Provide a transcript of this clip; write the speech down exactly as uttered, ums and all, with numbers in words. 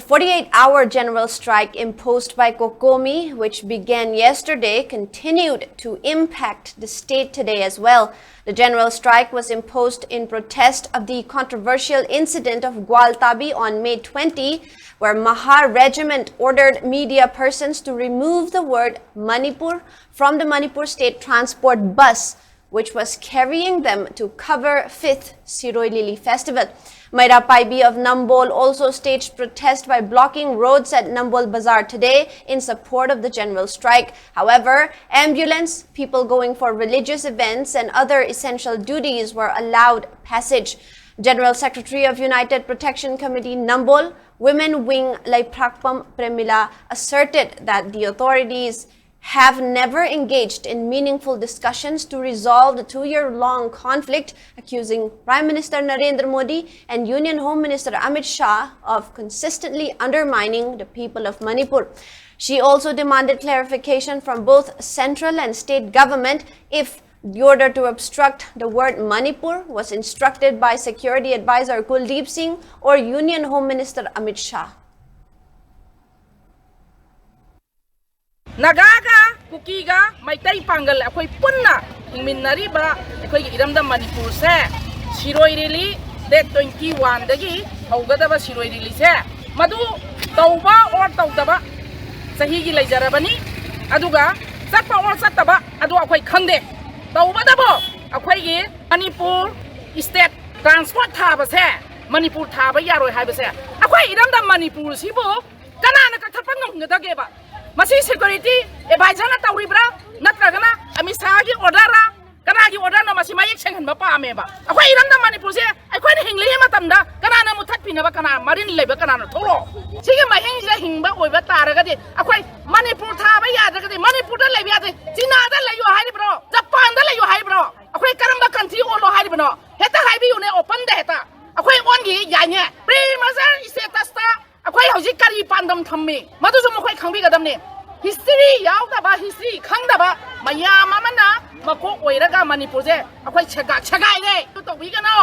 Forty-eight hour general strike imposed by COCOMI, which began yesterday, continued to impact the state today as well. The general strike was imposed in protest of the controversial incident of Gwaltabi on May twenty, where Mahar Regiment ordered media persons to remove the word Manipur from the Manipur State Transport bus, which was carrying them to cover fifth Shirui Lily Festival. Meira Paibi of Nambol also staged protest by blocking roads at Nambol Bazaar today in support of the general strike. However, ambulance, people going for religious events, and other essential duties were allowed passage. General Secretary of United Protection Committee Nambol, Women Wing Leiphrakpam Premila asserted that the authorities have never engaged in meaningful discussions to resolve the two-year-long conflict, accusing Prime Minister Narendra Modi and Union Home Minister Amit Shah of consistently undermining the people of Manipur. She also demanded clarification from both central and state government if the order to obstruct the word Manipur was instructed by Security Advisor Kuldeep Singh or Union Home Minister Amit Shah. ꯅꯥꯒꯥꯒ ꯀꯨꯀꯤꯒ Meitei ꯄꯥꯡꯒꯜ ꯑꯩꯈꯣꯏ ꯄꯨꯟꯅ ꯍꯤꯡꯃꯤꯟꯅꯔꯤꯕ ꯑꯩꯈꯣꯏꯒꯤ ꯏꯔꯝꯗꯝ ꯃꯅꯤꯄꯨꯔꯁꯦ ꯁꯤꯔꯣꯏ rally date twenty ꯋꯥꯟꯗꯒꯤ ꯍꯧꯒꯗꯕ ꯁꯤꯔꯣꯏ ꯔꯦꯂꯤꯁꯦ ꯃꯗꯨ ꯇꯧꯕ or ꯇꯧꯗꯕ ꯆꯍꯤꯒꯤ ꯂꯩꯖꯔꯕꯅꯤ꯫ ꯑꯗꯨꯒ ꯆꯠꯄ ꯑꯣꯔ ꯆꯠꯇꯕ ꯑꯗꯨ ꯑꯩꯈꯣꯏ ꯈꯪꯗꯦ꯫ ꯇꯧꯕꯇꯕꯨ ꯑꯩꯈꯣꯏꯒꯤ ꯃꯅꯤꯄꯨꯔ ꯏꯁꯇꯦꯠ ꯇ꯭ꯔꯥꯟꯁꯄꯣꯔꯠ ꯊꯥꯕꯁꯦ ꯃꯅꯤꯄꯨꯔ ꯊꯥꯕ ꯌꯥꯔꯣꯏ ꯍꯥꯏꯕꯁꯦ ꯑꯩꯈꯣꯏ ꯏꯔꯝꯗꯝ ꯃꯅꯤꯄꯨꯔꯁꯤꯕꯨ ꯀꯅꯥꯅ ꯀꯛꯊꯠꯄ ꯉꯝꯒꯗꯒꯦꯕ? ꯃꯁꯤ ꯁꯦꯀ꯭ꯌꯨꯔꯤꯇꯤ ꯑꯦꯗꯚꯥꯏꯖꯔꯅ ꯇꯧꯔꯤꯕ꯭ꯔꯥ ꯅꯠꯇ꯭ꯔꯒꯅ ꯑꯃꯤꯠ ꯁꯥꯍꯒꯤ ꯑꯣꯔꯗꯔꯔꯥ? ꯀꯅꯥꯒꯤ ꯑꯣꯔꯗꯔꯅꯣ? ꯃꯁꯤ ꯃꯌꯦꯛ ꯁꯦꯡꯍꯟꯕ ꯄꯥꯝꯃꯦꯕ꯫ ꯑꯩꯈꯣꯏ ꯏꯔꯝꯗꯝ ꯃꯅꯤꯄꯨꯔꯁꯦ ꯑꯩꯈꯣꯏꯅ ꯍꯤꯡꯂꯤꯉꯩ ꯃꯇꯝꯗ ꯀꯅꯥꯅ ꯃꯨꯊꯠꯄꯤꯅꯕ, ꯀꯅꯥ ꯃꯔꯤꯜ ꯂꯩꯕ ꯀꯅꯥꯅꯣ? ꯊꯣꯛꯂꯛꯑꯣ꯫ ꯁꯤꯒꯤ ꯃꯍꯤꯡꯁꯤꯗ ꯍꯤꯡꯕ ꯑꯣꯏꯕ ꯇꯥꯔꯒꯗꯤ ꯑꯩꯈꯣꯏ ꯃꯅꯤꯄꯨꯔ ꯊꯥꯕ ꯌꯥꯗ꯭ꯔꯒꯗꯤ ꯃꯅꯤꯄꯨꯔꯗ ꯂꯩꯕ ꯌꯥꯗꯦ꯫ ꯆꯤꯅꯥꯗ ꯂꯩꯌꯣ ꯍꯥꯏꯔꯤꯕ꯭ꯔꯣ? ꯖꯄꯥꯟꯗ ꯂꯩꯌꯣ ꯍꯥꯏꯔꯤꯕ꯭ꯔꯣ? ꯑꯩꯈꯣꯏ ꯀꯔꯝꯕ ꯀꯟꯇ꯭ꯔꯤ ꯑꯣꯜꯂꯣ ꯍꯥꯏꯔꯤꯕꯅꯣ? ꯍꯦꯛꯇ ꯍꯥꯏꯕꯤꯌꯨꯅꯦ, ꯑꯣꯄꯟꯗ ꯍꯦꯛꯇ꯫ ꯑꯩꯈꯣꯏ ꯑꯣꯟꯈꯤ ꯌꯥꯏꯅꯦ꯫ ꯄ꯭ꯔꯤ ꯃꯦꯖꯔ ꯁ꯭ꯇꯦꯇꯁꯇ ꯑꯩꯈꯣꯏ ꯍꯧꯖꯤꯛ ꯀꯔꯤ ꯄꯥꯟꯗꯝ ꯊꯝꯃꯤ? ꯃꯗꯨꯁꯨ ꯃꯈꯣꯏ ꯈꯪꯕꯤꯒꯗꯕꯅꯤ꯫ ꯍꯤꯁꯇ꯭ꯔꯤ ꯌꯥꯎꯗꯕ, ꯍꯤꯁꯇ꯭ꯔꯤ ꯈꯪꯗꯕ ꯃꯌꯥꯝ ꯑꯃꯅ ꯃꯀꯣꯛ ꯑꯣꯏꯔꯒ ꯃꯅꯤꯄꯨꯔꯁꯦ ꯑꯩꯈꯣꯏ ꯁꯦꯒꯥ-, ꯁꯦꯒꯥꯏꯔꯦ꯫ ꯑꯗꯨ ꯇꯧꯕꯤꯒꯅꯣ꯫